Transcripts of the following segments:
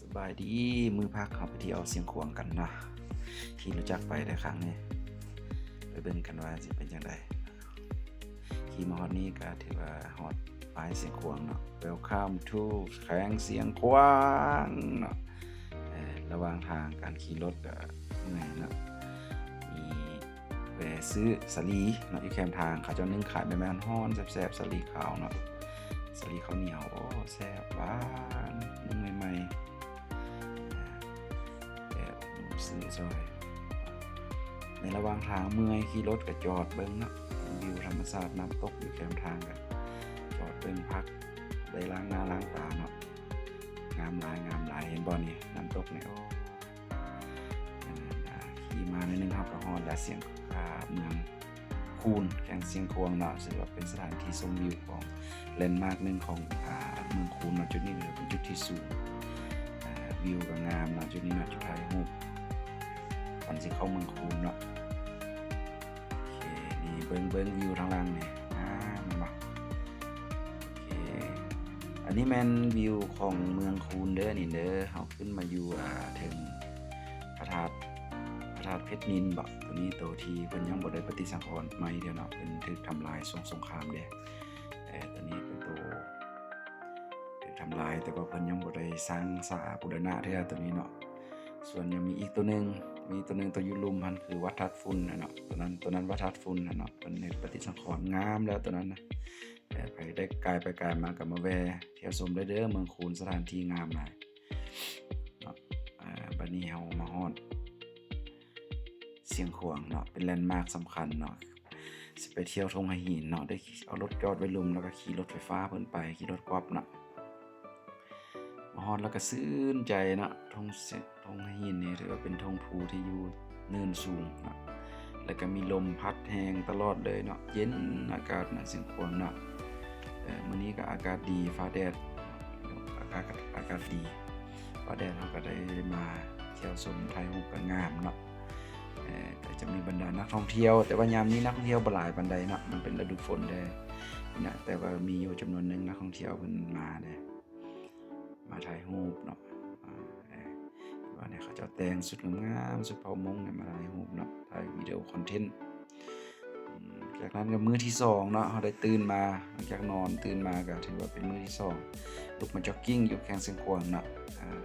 ສະບາຍດີ ມື້ພັກເຮົາໄປທ່ຽວຊຽງຂວາງກັນເນາະ. ຂີ່ລົດຈັກໄປເດີຄັ້ງນີ້ ໄປເບິ່ງກັນວ່າຊິເປັນຈັ່ງໃດ. ຂີ່ມາຮອດນີ້ກໍຖືວ່າຮອດປາຍຊຽງຂວາງເນາະ. Welcome to ແຂວງຊຽງຂວາງເນາະ. ເອີ ລະຫວ່າງທາງການຂີ່ລົດກໍເມື່ອຍເນາະ. ມີ ແວ່ຊື້ສາລີເນາະ ຢູ່ແຄມທາງ ເຂົາເຈົ້າໜຶ້ງຂາຍໃໝ່ໆ ຮ້ອນໆ ແຊບໆ ສາລີຂາວເນາະ ສາລີເຂົ້າໜຽວ ໂອ້ ແຊບ ຫວານ ໜຶ້ງໃໝ່ໆ ແຊບ ຊື້ຊ່ອຍ. ໃນລະຫວ່າງທາງເມື່ອຍຂີ່ລົດກໍຈອດເບິ່ງເນາະ ວິວທຳມະຊາດນ້ຳຕົກຢູ່ແຄມທາງ ກໍຈອດເບິ່ງພັກ ໄດ້ລ້າງໜ້າລ້າງຕາເນາະ. ງາມຫຼາຍ ງາມຫຼາຍ ເຫັນບໍ່ນີ້ ນ້ຳຕົກນີ້ ໂອ້ ອ່າ ຂີ່ມາໜ້ອຍໜຶ່ງ ເຮົາກໍຮອດແລ້ວ ຊຽງ ອ່າ ເມືອງຄູນ ແຂວງຊຽງຂວາງເນາະ ຊຶ່ງວ່າເປັນສະຖານທີ່ຊົມວິວຂອງ ແລນມາກໜຶ່ງຂອງ ອ່າ ເມືອງຄູນເນາະ. ຈຸດນີ້ເປັນຈຸດທີ່ສູງ ອ່າ ວິວກໍງາມເນາະ ຈຸດນີ້ເນາະ ຈຸດຖ່າຍຮູບ ກ່ອນຊິເຂົ້າເມືອງຄູນເນາະ. ໂອເຄ ນີ້ເບິ່ງ ເບິ່ງວິວທາງຫຼັງນີ້ ງາມແມ່ນບໍ່? ໂອເຄ ອັນນີ້ແມ່ນວິວຂອງເມືອງຄູນເດີ ນີ້ເດີ ເຮົາຂຶ້ນມາຢູ່ ອ່າ ເທິງພະທາດ ພະທາດເພັດນິນບໍ? ໂຕນີ້ໂຕທີ່ເພິ່ນຍັງບໍ່ໄດ້ປະຕິສັງຂອນໃໝ່ເດເນາະ ເພິ່ນຖືກທຳລາຍຊ່ວງສົງຄາມເດ້. ເອີ ໂຕນີ້ເປັນໂຕຖືກທຳລາຍ ແຕ່ວ່າເພິ່ນຍັງບໍ່ໄດ້ສ້າງສາບູລະນະເທື່ອ ໂຕນີ້ເນາະ. ສ່ວນຍັງມີອີກໂຕໜຶ່ງ ມີໂຕໜຶ່ງ ໂຕຢູ່ລຸ່ມຫັ້ນ ຄືວັດທາດຝຸ່ນຫັ້ນເນາະ ໂຕນັ້ນ ໂຕນັ້ນວັດທາດຝຸ່ນຫັ້ນເນາະ ເພິ່ນເຮັດປະຕິສັງຂອນງາມແລ້ວໂຕນັ້ນນະ. ແຕ່ໃຜໄດ້ກາຍໄປກາຍມາກໍມາແວ່ທ່ຽວຊົມໄດ້ເດີ ເມືອງຄູນ ສະຖານທີ່ງາມຫຼາຍເນາະ. ອ່າ ບັດນີ້ເຮົາມາຮອດຊຽງຂວາງເນາະ ເປັນແລນມາກສຳຄັນເນາະ ຊິໄປທ່ຽວທົ່ງຫະຫີນເນາະ ໄດ້ເອົາລົດຈອດໄວ້ລຸ່ມ ແລ້ວກໍຂີ່ລົດໄຟຟ້າເພິ່ນໄປ ຂີ່ລົດກອບເນາະ. ມາຮອດແລ້ວກໍຊື່ນໃຈເນາະ ທົ່ງ ທົ່ງຫະຫີນນີ້ຖືວ່າເປັນທົ່ງພູທີ່ຢູ່ເນີນສູງເນາະ ແລ້ວກໍມີລົມພັດແຮງຕະຫຼອດເລີຍເນາະ ເຢັນ ອາກາດນະ ຊຽງຂວາງເນາະ. ເອີ ມື້ນີ້ກໍອາກາດດີ ຟ້າແດດ ອາກາດ ອາກາດດີ ຟ້າແດດ ເຮົາກໍໄດ້ມາທ່ຽວຊົມ ຖ່າຍຮູບກໍງາມເນາະ. ເອີ ກໍຈະມີບັນດານັກທ່ອງທ່ຽວ ແຕ່ວ່າຍາມນີ້ນັກທ່ອງທ່ຽວບໍ່ຫຼາຍປານໃດເນາະ ມັນເປັນລະດູຝົນເດ້ນະ ແຕ່ວ່າມີຢູ່ຈຳນວນໜຶ່ງ ນັກທ່ອງທ່ຽວເພິ່ນມາເດ້ ມາຖ່າຍຮູບເນາະ. ອ່າ ເອີ ວ່າແນວເຂົາເຈົ້າແຕ່ງຊຸດງາມໆ ຊຸດເຜົ່າມົ້ງນີ້ ມາຖ່າຍຮູບເນາະ ຖ່າຍວິດີໂອຄອນເທັນ. ອືມ ຈາກນັ້ນກໍມື້ທີສອງເນາະ ເຮົາໄດ້ຕື່ນມາ ຫຼັງຈາກນອນ ຕື່ນມາກໍຖືວ່າເປັນມື້ທີສອງ ລຸກມາຈອກກິ້ງຢູ່ແຂວງຊຽງຂວາງເນາະ. ອ່າ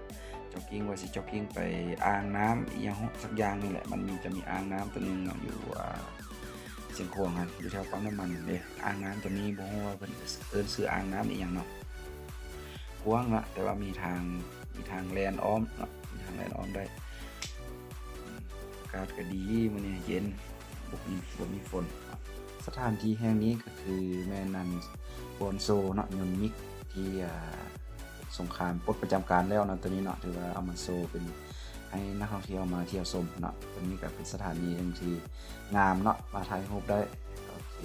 ຈອກກິ້ງ ວ່າຊິຈອກກິ້ງໄປອ່າງນ້ຳອີ່ຫຍັງສັກຢ່າງນີ້ແຫຼະ ມັນມີ ຈະມີອ່າງນ້ຳຕົວໜຶ່ງເນາະ ຢູ່ ອ່າ ຊຽງຂວາງຫັ້ນ ຢູ່ແຖວປ້ຳນ້ຳມັນເດ້. ອ່າງນ້ຳຕົວນີ້ບໍ່ຮູ້ວ່າເພິ່ນເອີ້ນຊື່ອ່າງນ້ຳອີ່ຫຍັງເນາະ ກວ້າງເນາະ ແຕ່ວ່າມີທາງ ມີທາງແລ່ນອ້ອມເນາະ ມີທາງແລ່ນອ້ອມໄດ້. ອາກາດກໍດີ ມື້ນີ້ເຢັນ ບໍ່ມີ ບໍ່ມີຝົນ. ສະຖານທີ່ແຫ່ງນີ້ກໍຄືແມ່ນອັນບອນໂຊເນາະ ຍົນມິກທີ່ ອ່າ ສົງຄາມປົດປະຈຳການແລ້ວເນາະ ຕົວນີ້ເນາະ ຖືວ່າເອົາມາໂຊເປັນໃຫ້ນັກທ່ອງທ່ຽວມາທ່ຽວຊົມເນາະ. ຕົວນີ້ກໍເປັນສະຖານທີ່ໜຶ່ງທີ່ງາມເນາະ ມາຖ່າຍຮູບໄດ້. ໂອເຄ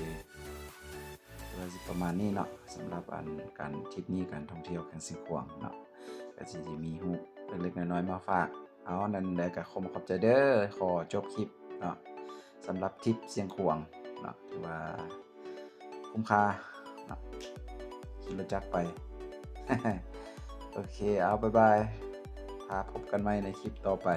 ກໍຊິປະມານນີ້ເນາະ ສຳລັບອັນການທຣິບນີ້ ການທ່ອງທ່ຽວແຂວງຊຽງຂວາງເນາະ ກໍຊິ ຊິມີຮູບເລັກໆ ນ້ອຍໆ ມາຝາກ. ເອົາ ນັ້ນແຫຼະ ກໍຂໍຂອບໃຈເດີ ຂໍຈົບຄລິບເນາະ ສຳລັບທຣິບຊຽງຂວາງເນາະ ຖືວ່າຄຸ້ມຄ່າເນາະ ຂີ່ລົດຈັກໄປ. ໂອເຄ ເອົາ ບາຍບາຍ ຖ້າພົບກັນໃໝ່ໃນຄລິບຕໍ່ໄປ.